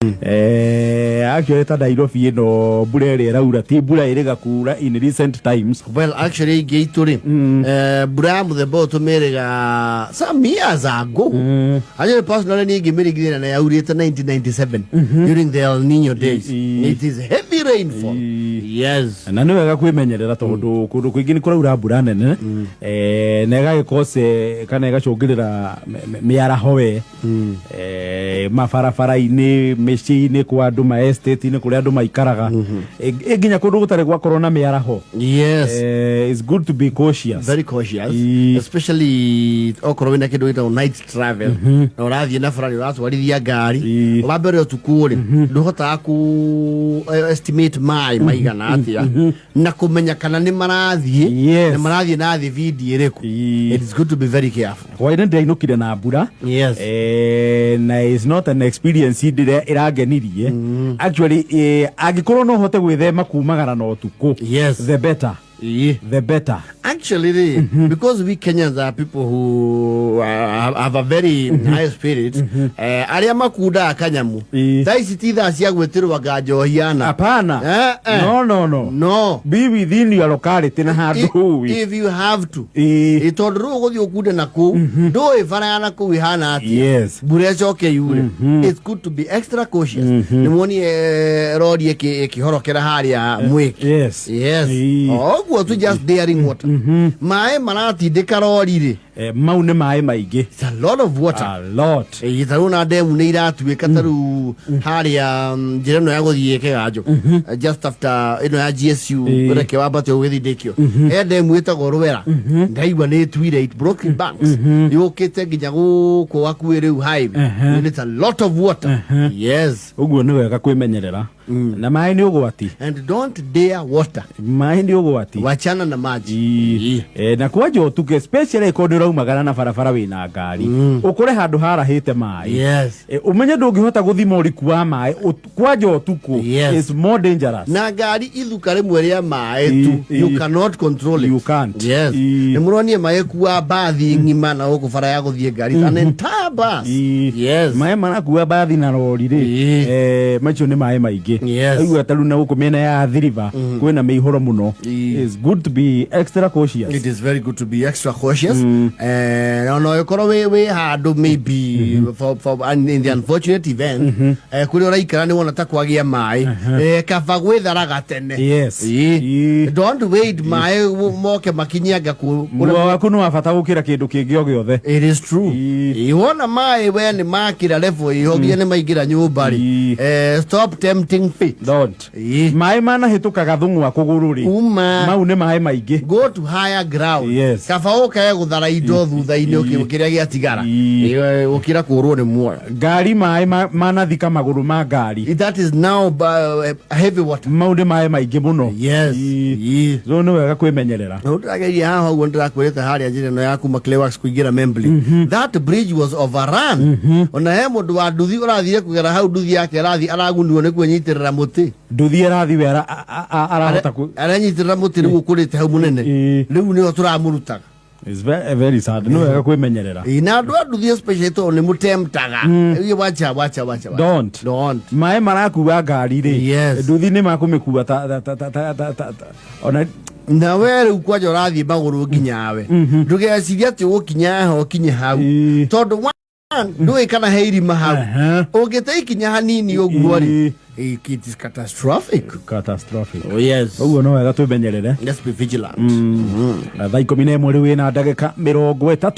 Actually ta Nairobi ĩno, mbura ĩrĩa ĩraura ti mbura ĩrĩga kura in recent times. Well, actually ingĩ itũ rĩ, mbura ya mũthemba ũyũ tũmĩrĩga some years ago. Actually, personally niĩ ingĩmĩringithania na yaurĩte 1997 during the El Nino days. It is heavy rainfall. Yes. Na nĩ wega kwĩmenyerera tondũ kũndũ kũingĩ nĩ kũraura mbura nene, na ĩgagĩkose kana ĩgacũngĩrĩra mĩaraho we mabarabara-inĩ, mĩciĩ-inĩ, kwa andũ ma estate-inĩ kũrĩa andũ maikaraga. Nginya kũndũ gũtarĩ gwakorwo na mĩaraho. It's good to be cautious. Very cautious. Especially okorwo wĩna kĩndũ gĩtagwo night travel na ũrathiĩ na bara, ũratwarithia ngari. Wa mbere, ũtukũ rĩ, ndũhotaga ku estimate maĩ maigana atĩa na kũmenya kana nĩ marathiĩ na marathiĩ na thibindi ĩrĩkũ. It is good to be very careful. Hwainĩ ndĩrainũkire na mbura. Na is not an experience ndĩrĩa ĩrangenirie actually. Angĩkorwo no hote gwĩthema kumagara na ũtukũ, the better. The better. Actually, because we Kenyans are people who have a very high spirit, arĩa makundaga kanyamu, thaa ici ti thaa cia gwĩtĩrwo anga njohiana. Hapana. Eh, eh. No, no, no. No. Be within your locality na handũ ũĩ. If you have to. Ĩ, tondũ rĩu ũgũthiĩ ũkunde na kũu, ndũĩ bara ya na kũu ĩhana atĩa. Mbura ĩcoke yure. It's good to be extra cautious. Nĩ muonie rori ĩkĩhorokera harĩa Mwĩki. Yes. O ũguo tu, just daring water, maĩ maratindĩka rori rĩ. Mau nĩ maĩ maingĩ. It's a lot of water. A lot. Ĩ, ta rĩu na ndemu nĩ iratuĩka, ta rĩu harĩa njĩra ĩno ya gũthiĩ Kĩganjo, just after ĩno ya GSU, reke wambate ũgĩthiĩ ndĩkio, he ndemu ĩtagwo Rwera, ndaigua nĩ ĩtuire, it broke banks, yũkĩte nginya gũkũ hakuhĩ rĩu highway. And it's a lot of water, yes. Ũguo nĩ wega kwĩmenyerera na maĩ nĩ ũgwati. And don't dare water. Maĩ nĩ ũgwati. Wachana na maji. Na kwanja ũtukũ, especially ĩkorwo nĩ ũraumagara na barabara wĩna ngari, ũkore handũ harahĩte maĩ. Ũmenye ndũngĩhota gũthima ũriku wa maĩ kwanja ũtukũ. Is more dangerous. Na ngari ithuka rĩmwe rĩa maĩ tu, you cannot control it. You can't. Yes. Nĩ mũronie maĩ kua bathi ng'ima na gũkũ bara ya gũthiĩ ngari, an entire bus. Maĩ marakua bathi na rori rĩ, macio nĩ maĩ maingĩ. Aigua ta rĩu na gũkũ mĩena ya Athi River kwĩna mĩihũro mũno. It's good to be extra cautious. It is very good to be extra cautious. No ĩkorwo wĩ handũ maybe for and in the unfortunate event, kũrĩa ũraikara nĩ wona ta kwagĩa maĩ, kaba gwĩtharaga tene. Don't wait maĩ moke makinyange kũ. Muoyo waku nĩ wa bata gũkĩra kĩndũ kĩngĩ o gĩothe. It is true. Wona maĩ we nĩ makĩra level ĩyo nginya nĩ maingĩra nyũmba rĩ, stop tempting fate. Don't. Maĩ manahĩtũka gathũng'wa kũgũrũ rĩ, Uma. mau nĩ maĩ maingĩ. Go to higher ground. Kaba ũkae gũthara indo thutha-inĩ kĩrĩa gĩatigara. Gũkĩra kũrwo nĩ muoyo. Ngari maĩ manathika magũrũ ma ngari. That is now heavy water. Mau nĩ maĩ maingĩ mũno. So nĩ wega kwĩmenyerera. Na ndĩrageria haha ũguo ndĩrakwĩrĩte harĩa njĩra ĩno ya kuma Clayworks kũingĩra Membley, that bridge was overrun. Ona he mũndũ wa nduthi ũrathire kũgera hau, nduthi yake ĩrathiĩ aragunirwo nĩ kwĩnyitĩrĩra mũtĩ. Nduthi ĩrathi we arahota ku. Aranyitĩrĩra mũtĩ rĩu ũkũrĩte hau mũnene. Rĩu nĩho tũramũrutaga. It's very, very sad. Nĩ wega kwĩmenyerera. Ĩĩ, na andũ a nduthi especially tondũ nĩ mũtemtaga. Ĩĩ, wacha, wacha, wacha, wacha. Don't. Don't. Maĩ marakua ngari rĩ, nduthi nĩ makũmĩkua ta ta ta ta ta ta ta ta- ona. Na we rĩu kwanja ũrathiĩ magũrũ nginyawe, ndũgecirie atĩ ũgũkinya ho ũkinye hau, tondũ one, ndũĩ kana he irima hau. Ũngĩte ikinya hanini ũguo rĩ, it is catastrophic. Catastrophic. Oh, yes. Ũguo no wega twĩmenyerere. Let's be vigilant. Na thaa 11 rĩu ĩna ndagĩka 30.